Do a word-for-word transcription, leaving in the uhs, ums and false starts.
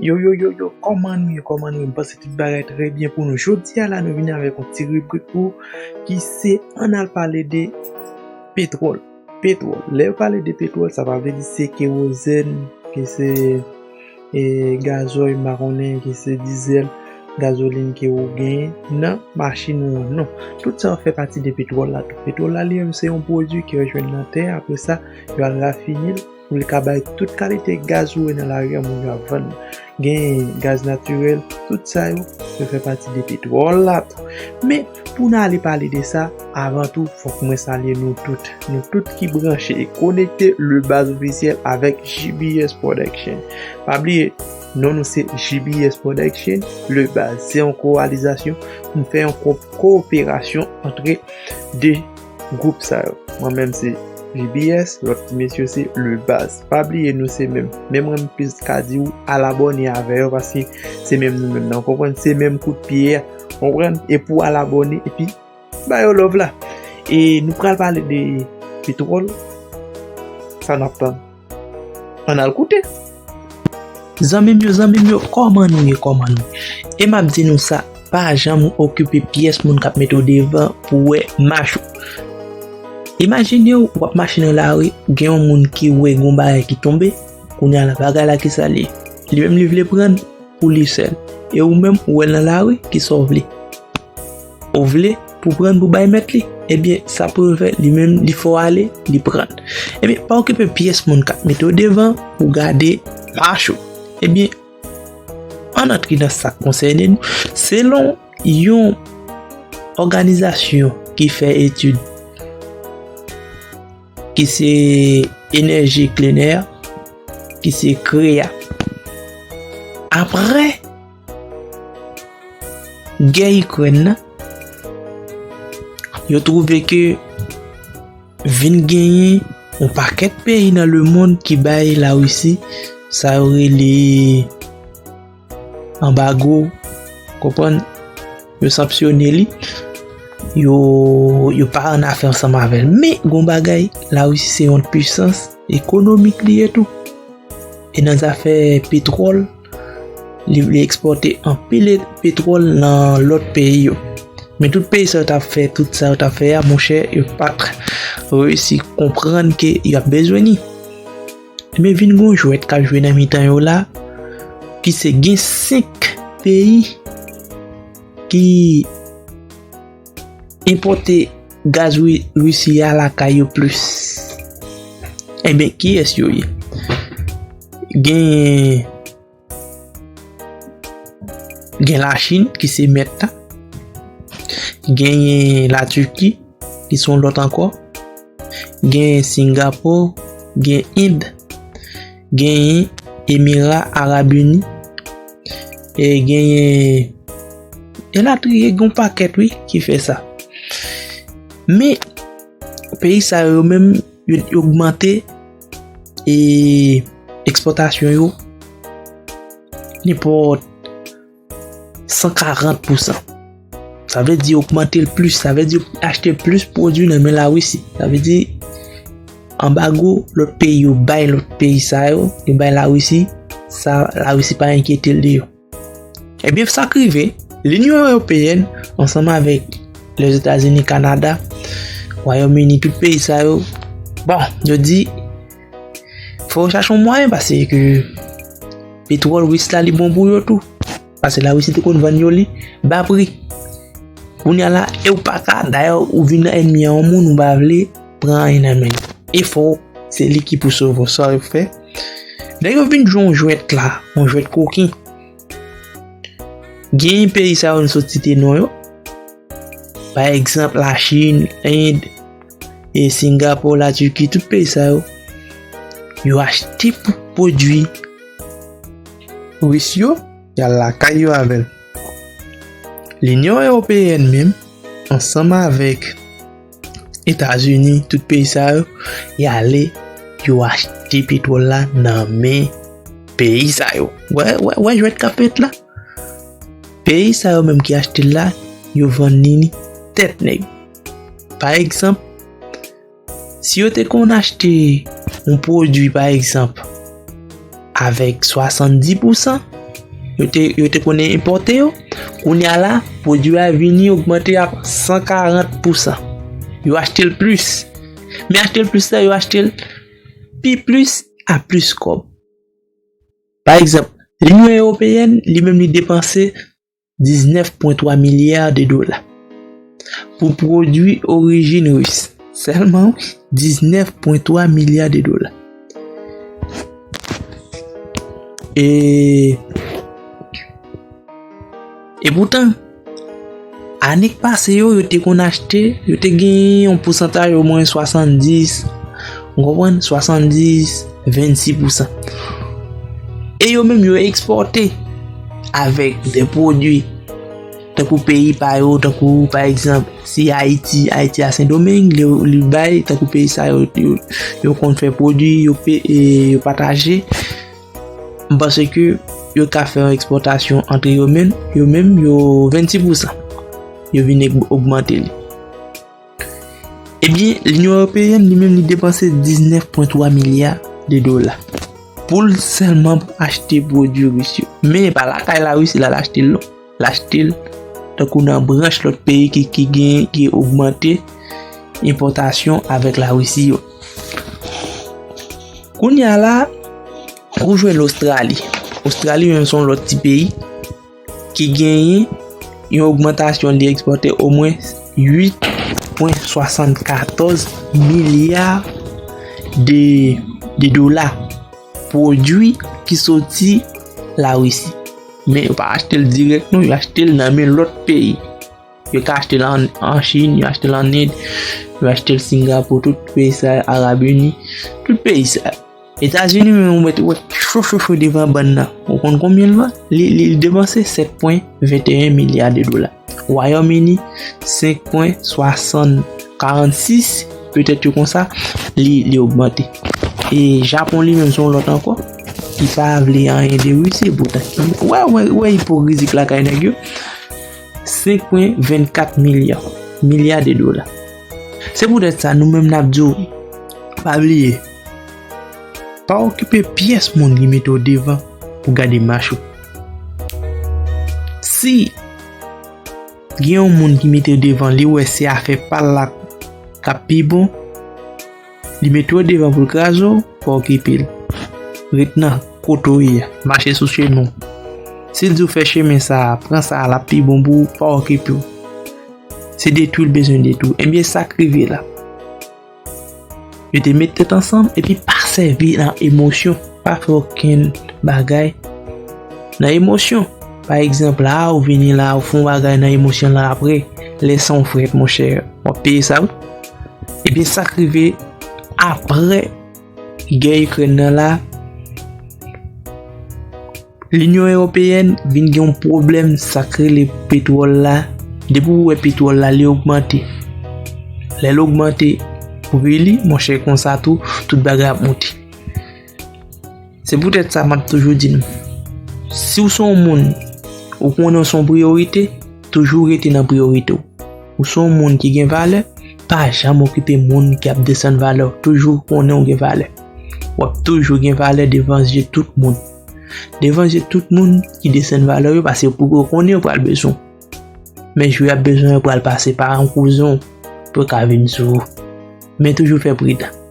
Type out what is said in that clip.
Yo, yo, yo, yo, kòman nou ye, kòman nou ye? M panse tout bagay trè byen pou nou. Jodi a la, nou vini avèk yon ti ribrik pou ki se ann al pale de petwòl. Petwòl. Lè yo pale de petwòl, sa pa vle di se kewozèn, ke se e, gazòy, m pa konnen, ke se dizèl, gazolin ke ou genyen nan machin ou an. Non. Tout sa yo fè pati de petwòl la tou. Petwòl la, li menm, se yon pwodui ke yo jwenn nan tè. Apre sa, yo al rafine l pou li ka bay tout kalite gaz ou wè nan lari a, moun yo ap vann. Gen gaz natirèl, tout sa yo, yo fè pati de petwòl la tou. Men, pou n ale pale de sa, avan tou, fòk mwen salye nou tout. Nou tout ki branche e konekte Le Baz Ofisyèl avèk J B S Production. Pa bliye, non nou se J B S Production, Le Baz. Se yon kowalizasyon, nou fè yon ko-, kowoperasyon antre de gwoup sa yo. Mwen menm se J B S, lòt ti mesye se Le Baz. Pa bliye nou se menm. Men mwen m plis ka di w al abòne avè yo paske se menm nou menm nan. Ou konprann? Se menm kout pye a. Ou konprann? E pou al abòne, epi ba yo love la. E nou pral pale de petwòl. Sa n ap tann? Ann al koute. Zanmi m yo, zanmi m yo, kòman nou ye, kòman nou ye? E m ap di nou sa, pa janm okipe pyès moun k ap mete w devan pou w wè mach ou. Imajine w, w ap mache nan lari, gen yon moun ki wè gon bagay ki tonbe, kounye a la, bagay la ki sa l ye? Li menm li vle pran l pou li sèl. E ou menm, ou wè l nan lari, kisa w vle? Ou vle pou pran pou bay mèt li? Ebyen, sa pou yo fè, li menm, li fè w ale, li pran. Ebyen, pa okipe pyès moun k ap mete w devan pou gade mach ou. Ebyen, ann antre nan sa k konsène nou. Selon yon òganizasyon ki fè etid, ki se Energy Cleaner, ki se krea. Apre gè Ikrèn nan, yo twouve ke vin genyen yon pakèt peyi nan lemonn ki bay Larisi sa yo rele anbago, konprann, yo sanksyone li, yo, yo pa annafè ansanm avè l. Men, gon bagay, Larisi se yon pwisans ekonomik li ye tou. E nan zafè petwòl, li, li ekspòte anpil petwòl nan lòt peyi yo. Men tout peyi sa yo t ap fè, tout sa yo t ap fè a, monchè, yo pa t reyisi konprann ke y ap bezwen li. Men vin gon jwèt k ap jwe nan mitan yo la, ki se gen senk peyi ki enpòte gaz Ri-, Risi a lakay yo plis. Ebyen, kiyès yo ye? Genyen, gen Lachin ki se mèt la. Genyen Latiki ki se yon lòt ankò. Genyen Singapò, gen End, genyen Emira Arab Ini, e genyen elatriye, gen yon pakèt, wi, ki fè sa. Men, peyi sa yo menm, yo, yo ogmante, e, ekspòtasyon yo nenpòt san karant pousan. Sa vle di ogmante l plis, sa vle di achte plis pwodui nan men Larisi. Sa vle di anbago lòt peyi yo bay lòt peyi sa yo, yo bay Larisi, sa Larisi pa enkyete l de yo. Ebyen, sa k rive, Linyon Ewopeyèn, ansanm avèk Lèzetazini, Kanada, Wayòm Ini, tout peyi sa yo, bon, yo di, fò yo chache yon mwayen, paske petwòl Ris la, li bon pou yo tou. Paske Larisi te konn vann yo li ba pri. Kounye a la, e ou pa ka, dayè, ou vin ènmi a yon moun, ou pa vle pran anyen nan men l. E fò se li ki pou sove w. Sa yo fè, nèg yo vin jwe yon jwèt la, yon jwèt koken. Gen peyi sa yo nou sot site non yo. Pa egzanp, Lachin, End, e Singapò, Latiki, tout peyi sa yo, yo achte pou pwodui Ris yo, y al lakay yo avè l. Linyon Ewopeyèn menm, ansanm avèk Etazini, tout peyi sa yo, y ale, yo achte petwòl la nan men peyi sa yo. Wè, wè, wè jwèt k ap fèt la. Peyi sa yo menm ki achte l la, yo vann li tèt nèg. Pa egzanp, si yo te konn achte yon pwodui, pa egzanp, avèk swasanndis pousan, Yo te, yo te konnen enpòte yo. Kounye a la, pwodui a vini ogmante ak san karant pousan. Yo achte l plis. Men achte l plis la, yo achte l pi plis a plis kòb. Pa egzanp, Linyon Ewopeyèn, li menm, li depanse diznèf pwen twa milya de dola pou pwodui orijin ris. Sèlman, wi, diznèf pwen twa milya de dola. E, e poutan, ane k pase yo, yo te konn achte, yo te gen yon pousantaj omwen swasanndis, w konprann, swasanndis, vennsis pousan. E yo menm, yo ekspòte avèk de pwodui tankou peyi pa yo, tankou pa egzanp, si Ayiti, Ayiti a Sendomeng, li, li bay, tankou peyi sa yo, yo, yo konn fè pwodui, yo pe, e, yo pataje. M panse ke yo ka fè yon ekspòtasyon antre yo menm, yo menm, yo vennsis pousan. Yo vin eg-, ogmante li. Ebyen, Linyon Ewopeyèn, li menm, li depanse diznèf pwen twa milya de dola pou l sèlman achte pwodui ris yo. Men pa lakay Larisi la l achte l, non. L achte l tankou nan branch lòt peyi ki, ki gen, ki ogmante enpòtasyon avèk Larisi yo. Kounye a la, ou jwenn Ostrali. Ostrali menm se yon lòt ti peyi ki genyen yon ogmantasyon, li ekspòte omwen uit pwen swasannkatòz milya de, de dola pwodui ki soti Larisi. Men yo pa achte l dirèk, non, yo achte l nan men lòt peyi. Yo ka achte l an, an Chin, yo achte l an End, yo achte l Singapou, tout peyi sa, Arab Ini, tout peyi sa. Etazini menm, ou mèt wè cho cho cho devan bàn nan. Ou konn konbyen l vann? Li, li, li depanse sèt pwen venteyen milya de dola. Wayòm Ini, senk pwen swasann, karannsis, petèt yo konsa, li, li ogmante. E Japon li menm se yon lòt ankò, ki pa vle anyen de Risi, poutan ki, wè, wè, wè ipokrizi k lakay nèg yo. Senk pwen vennkat milya, milya de dola. Se poutèt sa, nou menm n ap di w, pa bliye, pa okipe pyès moun ki mete w devan pou gade mach ou. Si gen yon moun ki mete w devan, li wè se afè pa l la k ap pi bon, li mete w devan pou l kraze w, pa okipe l. Ret nan kote w ye a, mache sou chemen w. Si l di w fè chemen sa a, pran sa a, l ap pi bon pou ou, pa okipe w. Se detwi l bezwen detwi w. Ebyen, sa k rive la. Yo te met tèt ansanm epi pa sèvi nan emosyon. Pa fè okenn bagay nan emosyon. Pa egzanp, la, ou vini la, ou fè yon bagay nan emosyon la, apre, lè san w frèt, monchè, w ap peye sa, wi. Ebyen, sa k rive apre gè Ikrèn nan la, Linyon Ewopeyèn vin gen yon pwoblèm, sa k rele petwòl la. Depi w wè petwòl la, li ogmante. Lè l ogmante pri li, monchè, konsa tou, tout bagay ap monte. Se poutèt sa m ap toujou di nou, si w se yon moun, ou konnen w se yon priyorite, toujou rete nan priyorite w. Ou se yon moun ki gen valè, pa janm okipe moun ki ap desann valè w. Toujou konnen w gen valè. W ap toujou gen valè devan zye tout moun. Devan zye tout moun ki desann valè w yo, paske pou yo konnen yo pral bezwen w. Men jou y ap bezwen w, yo pral pase pa yon kouzen w pou yo ka vin sou ou. Men toujou fè pridan.